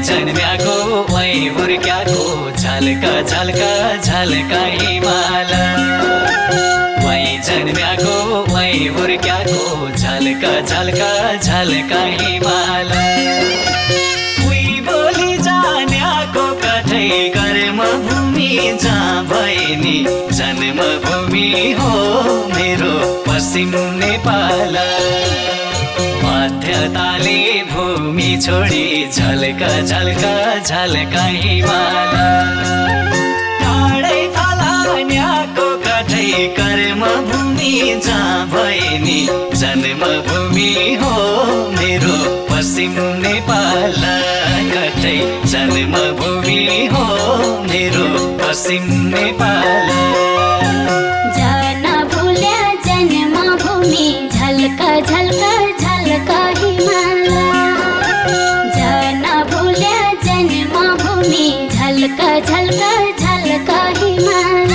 जन्म्याको वही हुर्क्याको झल्का झल्का झल्का हिमाल वही जन्म्याको वही हुर्क्याको झल्का झल्का झल्का हिमाल उही बोली जान्याको कठै कर्मभूमि जहाँ भए नि जन्मभूमि हो मेरो पश्चिम नेपाल मध्यताले भूमि छोडी झल्का झल्का झल्का हिमाल टाढै फलान्याको कठै कर्मभूमि जहाँ भए नि जन्मभूमि हो मेरो पश्चिम नेपाल कठै जन्मभूमि हो मेरो पश्चिम नेपाल झल्का झल्का झल्का हिमाल जान भुल्या जन्मभूमि झल्का झल्का झल्का हिमाल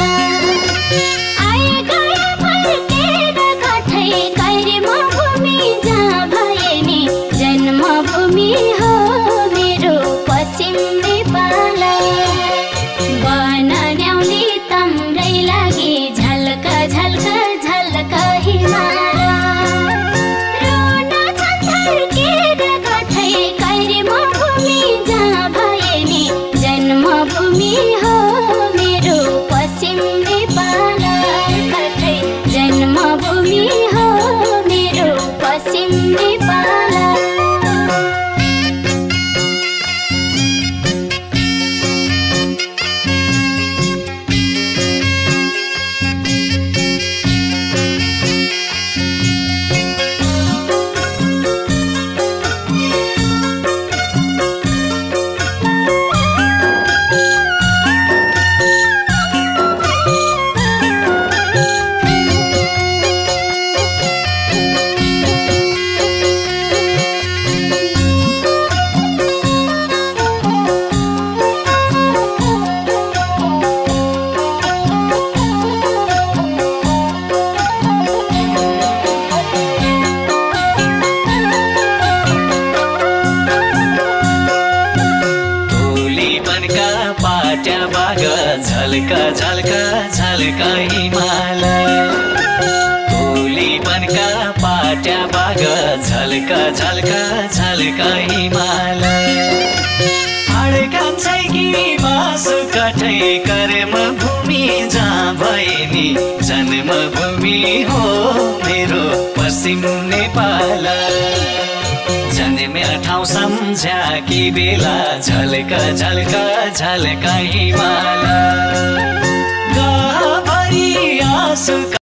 आए गए फर्केर कठै कर्मभूमि जहाँ भए नि जन्मभूमि हो मेरो पश्चिम नेपाल बनाउने तम्रै लागि झल्का झल्का झल्का हिमाल झल्का झल्का झल्का हिमाल कोली बनका पाट्या बाग झल्का झल्का झल्का हिमाल अड्कान्छै कि मासु कठै कर्मभूमि जहाँ भए नि जन्मभूमि हो मेरो पश्चिम नेपाल जन्म्या ठाउँ सम्झ्या कि बेला झल्का झल्का झल्का हिमाल गहभरि आँसु